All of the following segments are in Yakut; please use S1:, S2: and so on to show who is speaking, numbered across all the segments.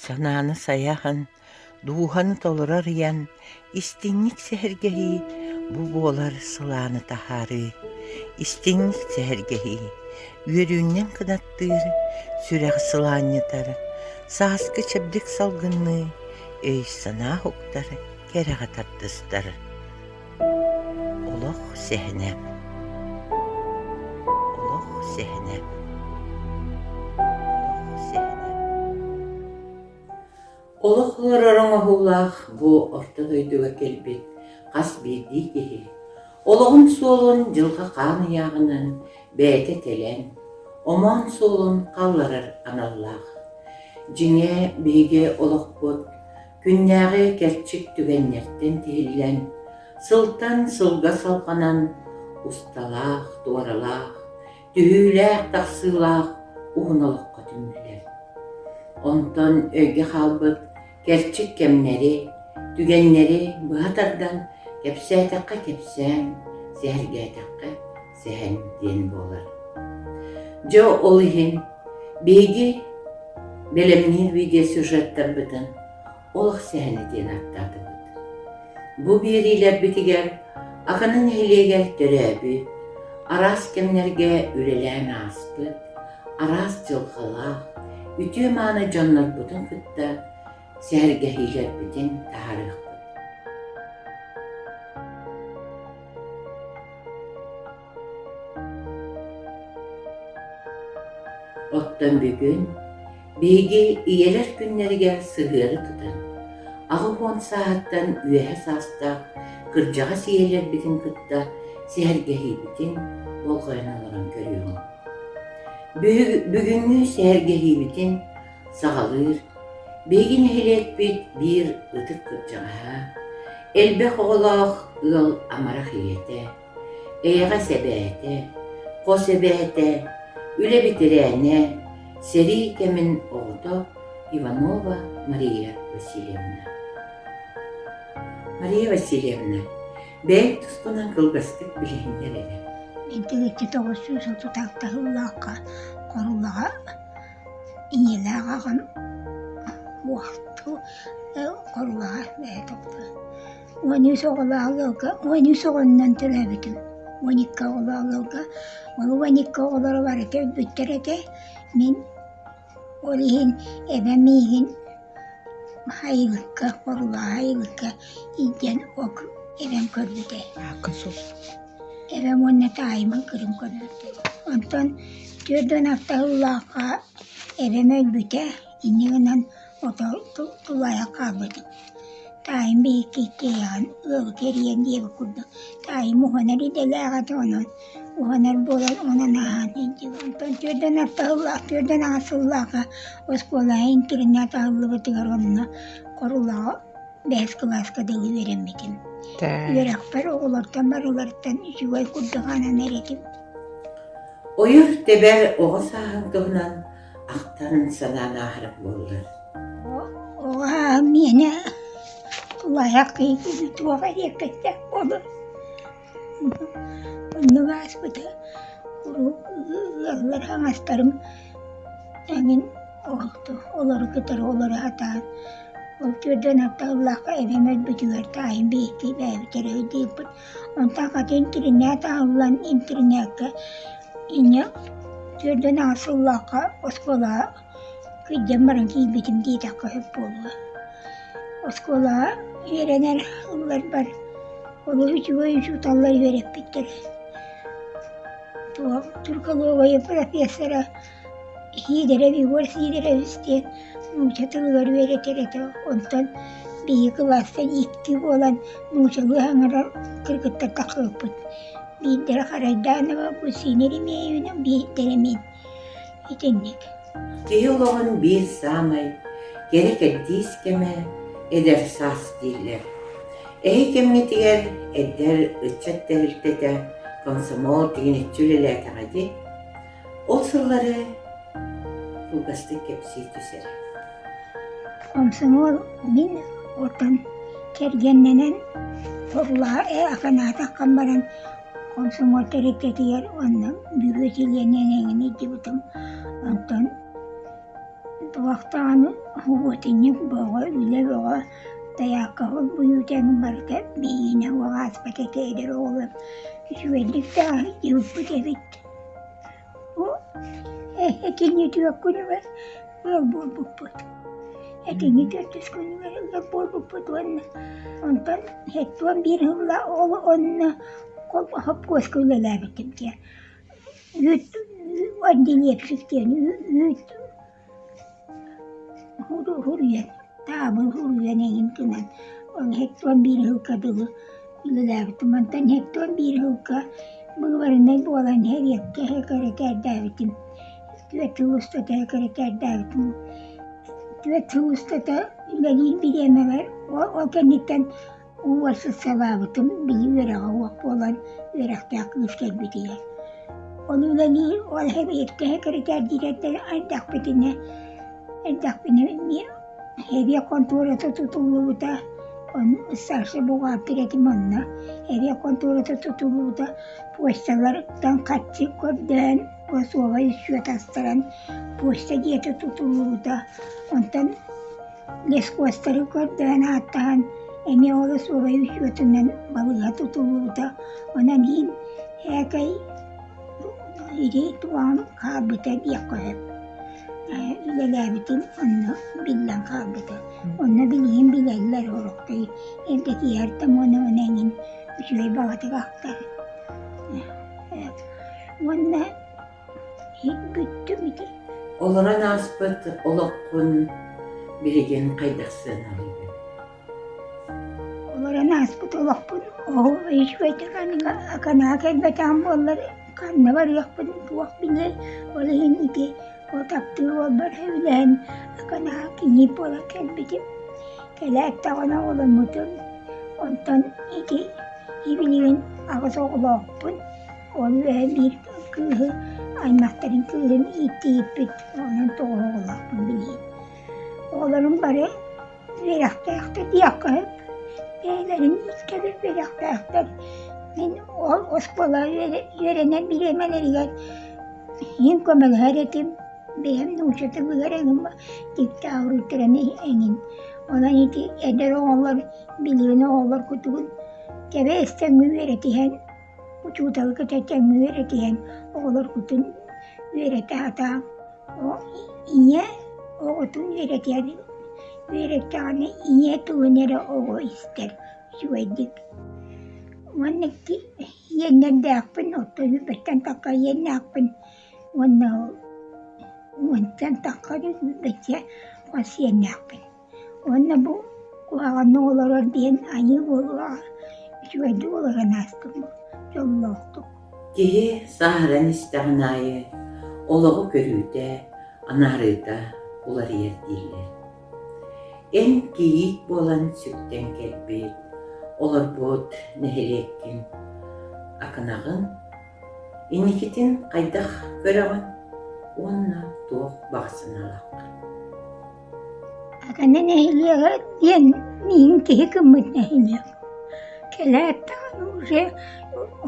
S1: Санааны сайаһан, дууһаны толоро арыйан, истиҥник сэһэргэһии бу буолар сылааны таһаарыы, истиҥник сэһэргэһии, үөрүүннэн кынаттыыр, сүрэҕи сылаанньытар, сааскы чэбдик салгынныы өй-санаа уһуктар, кэрэҕэ тардыстар. Олох сэһэнэ Олох сэһэнэ Олох сэһэнэ Олох олорор оҥоһуулаах бу орто дойдуга кэлбит хас биирдии киһи олоҕун суолун дьылҕа хаан ыйааҕынан бэйэтэ тэлэн, омоон суолун хаалларар аналлаах. Дьиҥэ, биһиги олохпут Күннээҕи кэрчик түгэннэртэн тиһиллэн, сылтан сылга салҕанан, усталаах, туоралаах, түһүүлээх-тахсыылаах уһун олоххо түмүллэр. Онтон өйгө хаалбыт кэрчик кэмнэри, түгэннэри быһа тардан кэпсээтэххэ кэпсээн, сэһэргээтэххэ сэһэн диэн буолар. Дьэ ол иһин биһиги бэлэмниир видеосюжеттарбытын олох сэһэнэ диэн ааттаатыбыт. Бу биэриилэрбитигэр Акана нэһилиэгэр төрөөбүт, араас кэмнэргэ үлэлээн ааспыт, араас дьылҕалаах, үтүө-мааны дьоннорбутун кытта сэһэргэһиилэрбитин таһаарыахпыт. Оттон бүгүн биһиги ийэлэр күннэригэр сыһыары тутан, 80 сааһыттан үөһэ саастаах кырдьаҕас ийэлэрбитин кытта сэһэргэһиибитин болҕойон олорон көрүөҕүҥ. Бүгүҥҥү сэһэргэһиибитин саҕалыыр биһиги нэһилиэкпит биир ытык кырдьаҕаһа, элбэх оҕолоох ыал амарах ийэтэ, эйэҕэс эбээтэ, хос эбээтэ, үлэ бэтэрээнэ, сэрии кэмин оҕото Иванова Мария Васильевна. Мария Васильевна, бэйэҥ тускунан кылгастык билиһиннэр эрэ.
S2: Мин тыһыынча 936 сыллаахха Хорулаҕа Ийэлээх аҕам уохтуу Хорулаҕа бэйэтэ 13 оҕолоох ыалга 13 оҕоннон төрөөбүтүм 12 оҕолоох ыалга ол 12 оҕолоро барыта өлбүттэр этэ мин ол иһин эбэм миигин Айылыкка Хорулаҕа Айылыкка илдьэн эбэм көрбүтэ Эбэм уонна таайым кырын көрбүттэр. Онтон 46 сыллаахха эбэм өлбүтэ, инньэ гынан ото тулаайах хаалбытым. Таайым биһикки иккиэйэҕин ыалы кэрийэн диэбит курдук таайым уһанар идэлээх этэ онон уһанар буолан онон ааһан илдьибит. Онтон 46 сыллаах, 48 сыллаахха оскуолаҕа интэринээт аһыллыбытыгар онно Хорулаҕа бэһис кылааска дылы үөрэммитим. Үөрэхпэр оҕолортон барыларыттан үчүгэй курдук ананар этим.
S1: Ойор-тэбэр оҕо сааһын туһунан ахтан санаан ааһарым буоллар.
S2: Оҕо сааһым миэнэ тулаайах киһи туох эриэккэстээх буолуо. Оннук ааспыта куруук ыаллар хаҥастарым эҥин олору кытары олоро сатаан ол түөрдэн атталлаахха эбэм өлбүтүгэр таайым биһикки бэйэбит эрэ өйдүүрбүт онтон хата интэринээт аһыллан интэринээккэ инньэ 48 сыллаахха оскуолаҕа кырдьан баран киирбитим диэтэххэ сөп буолуо Оскуолаҕа үөрэнэр ылларбар олус үчүгэй учууталлар үөрэппиттэрэ. Туох туркология профессора Сиидэрэ Егор Сидорович диэн нуучча тылыгар үөрэтэр этэ. Онтон биһиги кылаастан икки буолан нууччалыы саҥарар кыргыттар тахсыбыппыт. Биирдэрэ Харайданова Гульсина Еремеевна, биирдэрэ мин. Итинник.
S1: Киһи олоҕун биир саамай кэрэ кэрдиис кэмэ эдэр саас дииллэр. Эһи кэмҥитигэр эдэр ыччат тэрилтэтэ комсомол тигинэччи үлэлээтэҕэ дии. Ол сыллары кылгастык кэпсии түс эрэ.
S2: Комсомол мин оттон кэргэннэнэн Хорлаа ээ аканаатаххын баран Комсомол тэрилтэтигэр уонна Бүлүү чилиэнинэн эҥин илдьибитим. Онтон Туох даҕаны субуотунньук бөҕө, үлэ бөҕө, тайаакка холбуйуута эҥин барыта биһиэнэ уох ааспат этэ эдэр оҕолор үчүгэйдик да сылдьыбыппыт эбит. Бу этиҥҥи түөрт күнүгэр ыал буолбуппут. Этиҥҥи төрдүс күнүгэр ыал буолбуппут уонна онтон 71 сылла ол онно хопкуоска үлэлээбитим диэн Үүт отделевших диэн үүт хуруйан таабыл хуруйан эҥин гынан ол һэттуон биир сылга дылы үлэлээбитим. Онтон һэттуон биир сылга быыбарынай буолан эриэккэ сэкирэтээрдээбитим. Түөрт сыл устата сэкирэтээрдээбитим. Түөрт сыл устата үлэлиир бириэмэбэр ол кэнниттэн Уу сылаабытым, били үөрэҕэ уох буолан үөрэхтээх кыыс кэлбитигэр. Ону үлэлии ол эбиэккэ кэритээрдиирэрдэр эрдэхпитинэ эрдэхпинэ эмиэ эбиэ хонтуората тутуллубута, ону старшай бухгалтер этим онно эбиэ хонтуората тутуллубута, почталарыттан харчы көрдөөн, особай счет астаран почта дьиэтэ тутуллубута, онтон Лесхозтары көрдөөн ааттаһан, эмиэ ол суобай учуотунан балыыһа тутуллубута, онон иһин һээкэй ити туһаҕын хаалбыта диэххэ сөп. Үлэлээбитим онно биллэн хаалбыта. Онно билигин билэллэр орохтой эрдэтиһэр тамыанабын эҥин үчүгэй баҕатык ахтар. Уонна Бүттүм ити.
S1: Олорон ааспыт олоххун билигин хайдах сыаналыыгын?
S2: Олорон ааспыт олохпун оһол үчүгэйдик аканаа кэлбэтэҕим буоллар ханна барыахпын туох билиэй, ол иһин ити ол таптыыр уолбар сөбүлэһэн аканаа кийиит буолан кэлбитим. Кэлээт даҕаны оҕоломмутум, онтон ити ибилигин аҕыс оҕолоохпун. Ол үөһэ биир кыыһы аймахтарын кыыһын ииттиһиппит, онон тоҕо оҕолоохпун билиим. Оҕолорум бары үөрэхтээхтэр диэххэ сөп, бэйэлэрин искэбэр үөрэхтээхтэр. Мин ол оскуола үөрэнэр бириэмэлэригэр иһин көмөлөһөр этим, бэйэм нуучча тылыгар эҥин диктаабырыттаран эҥин. Онон ити эдэр оҕолор билигин оҕолор кутугун тэбэ истэҥҥэ үөрэтиһэн Учууталы кытта тэҥҥэ үөрэтиһэн оҕолоргутун үөрэтэ сатааҥ. Ийэ оҕотун үөрэтиһэн үөрэттэҕинэ ийэ тылын эрэ оҕо истэр үчүгэйдик. Уонна иэннэрдээхпин, оттон үбэттэн тахха иэннээхпин уонна уонтан тахха үбэччэ хос иэннээхпин. Уонна бу куһаҕаннык олорор диэн айыы буолуоҕа, үчүгэйдик олорон аастым дьоллоохтук.
S1: Киһи сааһыран истэҕин аайы олоҕу көрүүтэ, анаарыыта уларыйар дииллэр. Эн кийиит буолан сүктэн кэлбит, олорбут нэһилиэккин акынаҕын, инникитин хайдах көрөҕүн уонна туох баҕа санаалааххын?
S2: Акана нэһилиэгэ диэн миигин киһи гыммыт нэһилиэк. Кэлээт даҕаны уже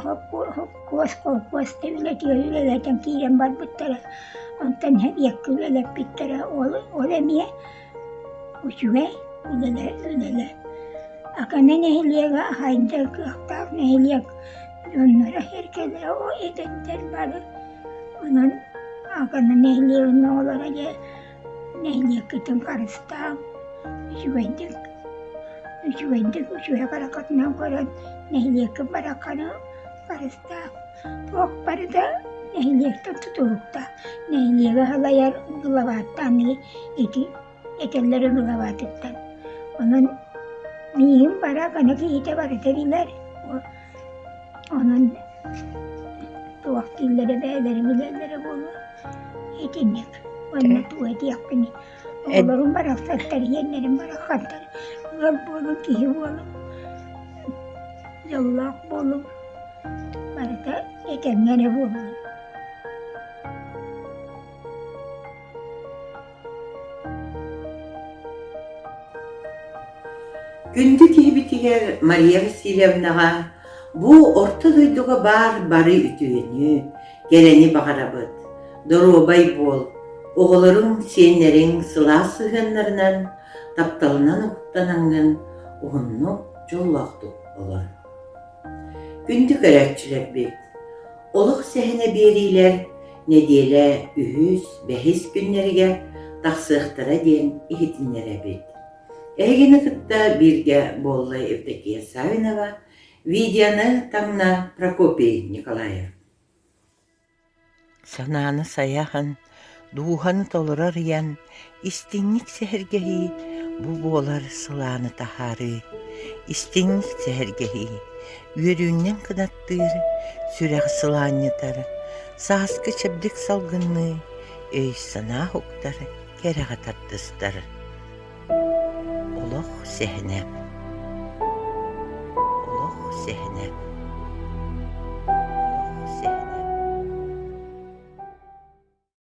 S2: холкуос, холкуос да үлэтигэр үлэлэтэн киирэн барбыттара. Онтон нэһилиэккэ үлэлэппиттэрэ. Ол, ол эмиэ үчүгэй үлэлэ, үлэлэ. Акана нэһилиэгэ хайдар кыахтаах нэһилиэк. Дьонноро эркэлэрэ о эдэрдэр бары. Онон Акана нэһилиэгин оҕолоро дьэ Нэһилиэккитин харыстааҥ, үчүгэйдик, үчүгэйдик үчүгэй хараххытынан көрөн нэһилиэккин барахханы харыстааҥ. Туох барыта нэһилиэктэн тутулуктаах. Нэһилиэги салайар главаттан ити этэллэрэ главатыттан. Онон миигин бара гына киһитэ барыта билэр. Онон туох дииллэрэ бэйэлэрэ билэллэрэ буолуо. Итинник. Уонна тугу этиэхпиний? Оҕолорум барахсаттар, ийэлэрим барахсаттар ыал буолуҥ, киһи буолуҥ, дьоллоох буолуҥ, барыта этэҥҥэ эрэ буоллун.
S1: Күндү киһибитигэр Мария Васильевнаҕа бу орто дойдуга баар бары үтүөнү, кэрэни баҕарабыт, доруобай буол, Оҕолоруҥ, сиэннэриҥ сылаас сыһыаннарынан, тапталынан угуттанаҥҥын уһуннук, дьоллоохтук олор. Күндү көрөөччүлэрбит, олох сэһэнэ биэриилэр нэдиэлэ үһүс, бэһис күннэригэр тахсыахтара диэн иһитиннэрэбит. Эһигини кытта бииргэ буолла Евдокия Савинова, видеоны таҥна Прокопий Николаев. Санааны сайаһан, дууһаны толоро арыйан, истиҥник сэһэргэһии бу буолар сылааны таһаарыы, истиҥник сэһэргэһии, үөрүүннэн кынаттыыр, сүрэҕи сылаанньытар, сааскы чэбдик салгынныы өй-санаа уһуктар, кэрэҕэ тардыстар. Олох сэһэнэ Олох сэһэнэ.